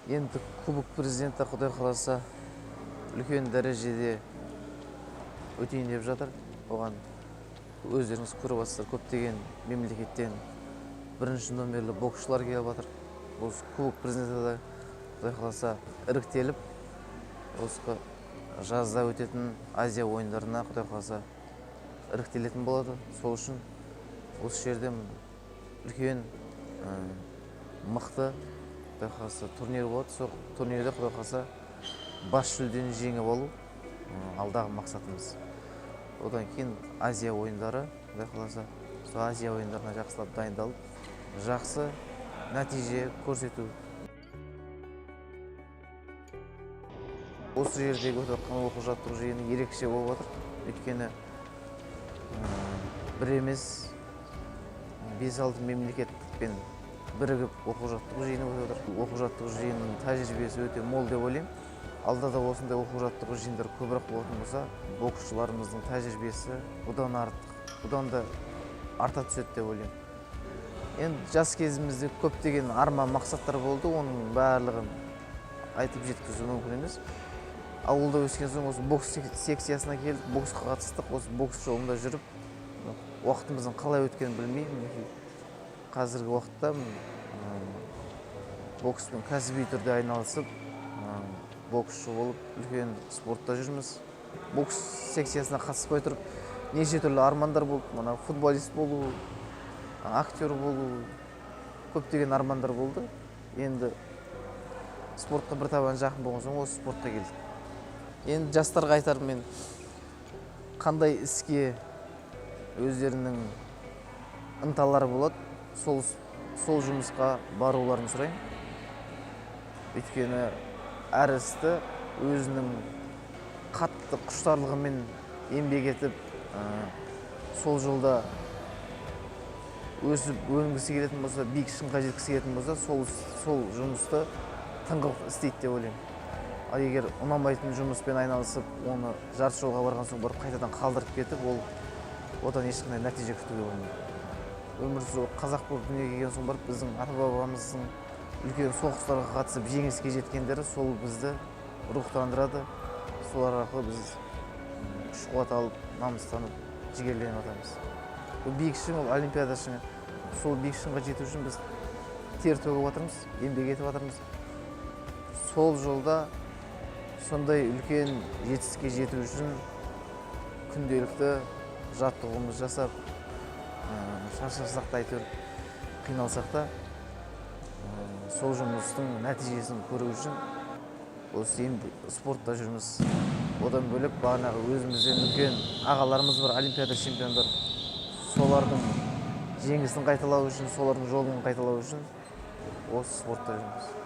Енді Кубок Президенті, Құдай қаласа, үлкен дәрежеде өтейін деп жатыр. Оған өздеріңіз көріп жатсыздар, көптеген мемлекеттен бірінші номерлі боксшылар келіп жатыр. Осы Кубок Президенті де, Құдай қаласа, іріктеліп, осы жазда өтетін Азия ойындарына, Құдай қаласа, іріктелетін болады. Сол үшін осы жерде үлкен, мықты, Құдай қаласа, турнир болады. Сол турнирде, Құдай қаласа, бас жүлдені жеңіп алу алдағы мақсатымыз. Одан кейін Азия ойындары, Құдай қаласа, сол Азия ойындарына жақсылап дайындалып, жақсы нәтиже көрсету. Осы жердегі өтіп жатқан оқу жаттығу жиыны ерекше болып жатыр. Өйткені бір емес, 5-6 мемлекетпен бірігіп оқу жаттығу жиыны өтіп жатыр. Оқу жаттығу жиынының тәжірибесі өте мол деп ойлаймын. Алда да осындай оқу жаттығу жиындары көбірек болатын болса, боксшыларымыздың тәжірибесі бұдан артық, бұдан да арта түседі деп ойлаймын. Енді жас кезімізде көптеген арман мақсаттар болды, оның барлығын айтып жеткізу мүмкін емес. Ауылда өскен соң осы бокс секциясына келдік, боксқа қатыстық, осы бокс жолында жүріп, уақытымыздың қалай өткенін білмей, мінекей қазіргі уақытта бокспен кәсіби түрде айналысып, боксшы болып үлкен спортта жүрміз. Бокс секциясына қатыспай тұрып неше түрлі армандар болды. Мына футболист болу, актер болу, көптеген армандар болды. Енді спортқа бір табан жақын болған соң осы спортқа келдік. Енді жастарға айтарым, мен қандай іске өздерінің ынталары болады, сол жұмысқа баруларын сұраймын. Өйткені әр істі өзінің қатты құштарлығымен еңбек етіп, сол жолда өсіп өнгісі келетін болса, биік шыңға жеткісі келетін болса, сол жұмысты тыңғылықты істейді деп ойлаймын. Ал егер ұнамайтын жұмыспен айналысып, оны жарты жолға барған соң барып қайтадан қалдырып кетіп, ол одан ешқандай нәтиже күтуге болмайды. Өмір сүру қазақ болып дүниеге келген соң барып біздің ата-бабамыздың үлкен соғыстарға қатысып жеңіске жеткендері сол бізді рухтандырады. Солар арқылы біз күш қуат алып, намыстанып, жігерленіп жатамыз. Бұл биік шың, ол олимпиада шыңы. Сол биік шыңға жету үшін біз тер төгіп жатырмыз, еңбек етіп жатырмыз. Сол жолда сондай үлкен жетістікке жету үшін күнделікті жаттығуымыз жасап, шаршасақ та, әйтеуір қиналсақ та, сол жұмыстың нәтижесін көру үшін осы енді спортта жүрміз. Одан бөлек бағанағы өзімізден үлкен ағаларымыз бар, олимпиада чемпиондары. Солардың жеңісін қайталау үшін, солардың жолын қайталау үшін осы спортта жүрміз.